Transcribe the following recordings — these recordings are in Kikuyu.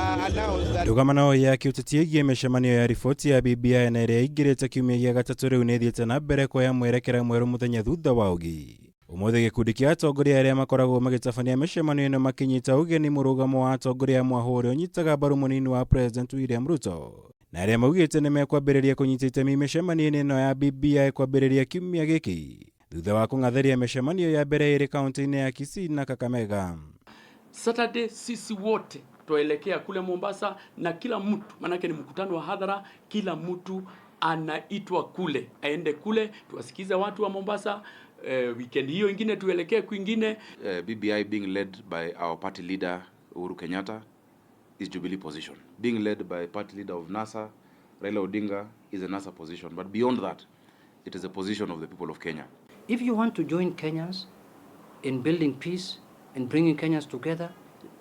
Announced that Ndũgamano ya kĩũteti ĩgiĩ mĩcemanio ya riboti ya BBI na ĩrĩa ĩingĩrĩte kiumia gĩa gatatũ rĩu nĩ ĩthiĩte na mbere kuoya mwerekera mwerũ mũthenya thutha wa ũngĩ. Ũmũthĩ gĩkundi kĩa atongoria arĩa makoragwo magĩtabania mĩcemanio ĩno makĩnyita ũgeni mũrũgamo wa atongoria a mwahũ ũrĩa ũnyitaga mbaru mũnini wa President William Ruto na arĩa maugĩte nĩ mekwambĩrĩria kũnyita itemi mĩcemanio-inĩ ĩno ya BBI kwambĩrĩria kiumia gĩkĩ thutha wa kũng'athĩria mĩcemanio ya mbere ĩrĩ kaunti-inĩ ya Kisii na Kakamega. Saturday sisi wote twaelekea kule Mombasa na kila mtu, maanake ni mkutano wa hadhara, kila mtu anaitwa kule, aende kule tuwasikize watu wa Mombasa. Weekend hiyo ingine tuelekee kwingine. BBI being led by our party leader Uhuru Kenyatta is Jubilee position. Being led by party leader of NASA, Raila Odinga, is a NASA position. But beyond that, it is a position of the people of Kenya. If you want to join Kenyans in building peace and bringing Kenyans together,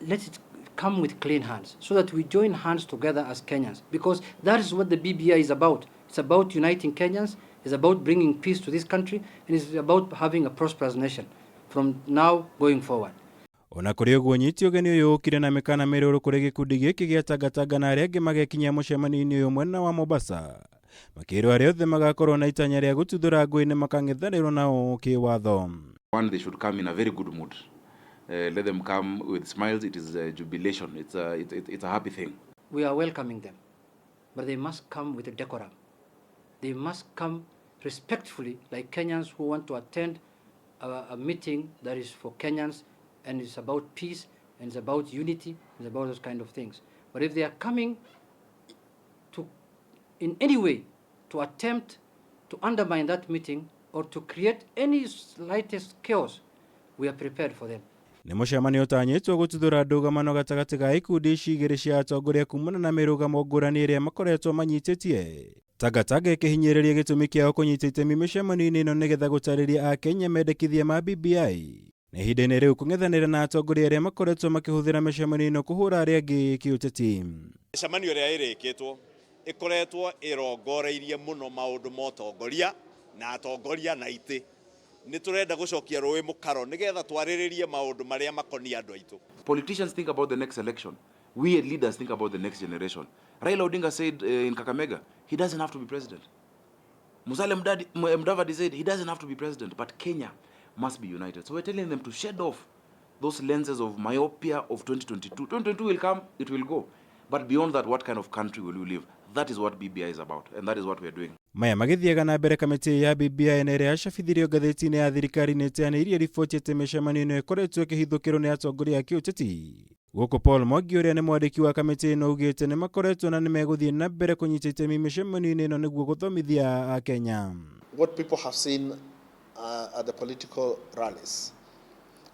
let it come with clean hands so that we join hands together as Kenyans, because that is what the BBI is about. It's about uniting Kenyans, it's about bringing peace to this country, and it's about having a prosperous nation from now going forward. Ona kũrĩ ũguo, ũnyiti ũgeni ũyũ ũkire na mĩkana mĩrũrũ kũrĩ gĩkundi gĩkĩ gĩa Tangatanga na arĩa angĩ magekinyia mũcemanio-inĩ ũyũ mwena wa Mombasa, makĩrwo arĩa othe magakorwo na itanya rĩa gũtuthũra ngũĩ nĩ makang'ethanĩrwo nao kĩwatho. One, they should come in a very good mood. Let them come with smiles. It is a jubilation. It's a happy thing. We are welcoming them, but they must come with a decorum. They must come respectfully, like Kenyans who want to attend a meeting that is for Kenyans and is about peace and is about unity and is about those kind of things. But if they are coming to, in any way, to attempt to undermine that meeting or to create any slightest chaos, we are prepared for them. Nĩ mũcemanio ũtanyĩtwo gũtuthũra ndũgamano gatagatĩ ga ikundi ici igĩrĩ cia atongoria kumana na mĩrũgamo ngũrani ĩrĩa makoretwo manyitĩtie. Tangatanga ĩkĩhinyĩrĩria gĩtũmi kĩao kũnyita itemi mĩcemanio-inĩ ĩno nĩgetha gũtarĩria akenya mendekithia ma BBI na ihinda-inĩ rĩu kũng'ethanĩra na atongoria arĩa makoretwo makĩhũthĩra mĩcemanio ĩno kũhũra arĩa angĩ kĩũteti. Mĩcemanio ĩrĩa ĩrĩkĩtwo ĩkoretwo ĩrongoreirie mũno maũndũ ma ũtongoria na atongoria na itĩ. Nĩ tũrenda gũcokia rũĩ mũkaro nĩgetha twarĩrĩrie maũndũ marĩa makoniĩ andũ aitũ. Politicians think about the next election. We leaders think about the next generation. Raila Odinga said in Kakamega, he doesn't have to be president. Musalia Mudavadi said he doesn't have to be president, but Kenya must be united. So we're telling them to shed off those lenses of myopia of 2022. 2022 will come, it will go. But beyond that, what kind of country will we live? That is what BBI is about, and that is what we are doing. Maya magĩthiaga na mbere, kamĩtĩ ya BBI na ĩrĩa yacabithirio ngathĩti-inĩ ya thirikari nĩ ĩteanĩirie riboti atĩ mĩcemanio ĩno ĩkoretwo ĩkĩhithũkĩrwo nĩ atongoria a kĩũteti. Gũkũ Paul Mwangi ũrĩa nĩ mwandĩki wa kamĩtĩ ĩno augĩte nĩ makoretwo na nĩ megũthiĩ na mbere kũnyita itemi mĩcemanio-inĩ ĩno nĩguo gũthomithia akenya. What people have seen are the political rallies.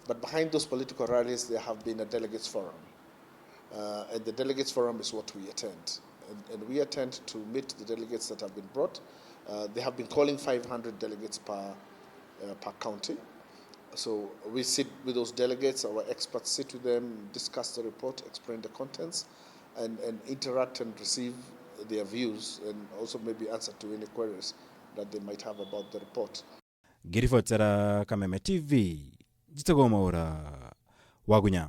But behind those political rallies, there have been a delegates forum. And the delegates forum is what we attend. And we attend to meet the delegates that have been brought. They have been calling 500 delegates per county. So we sit with those delegates, our experts sit with them, discuss the report, explain the contents, and interact and receive their views and also maybe answer to any queries that they might have about the report. Ngĩribotera Kameme TV, njĩtagwo Mwaũra Wagunya.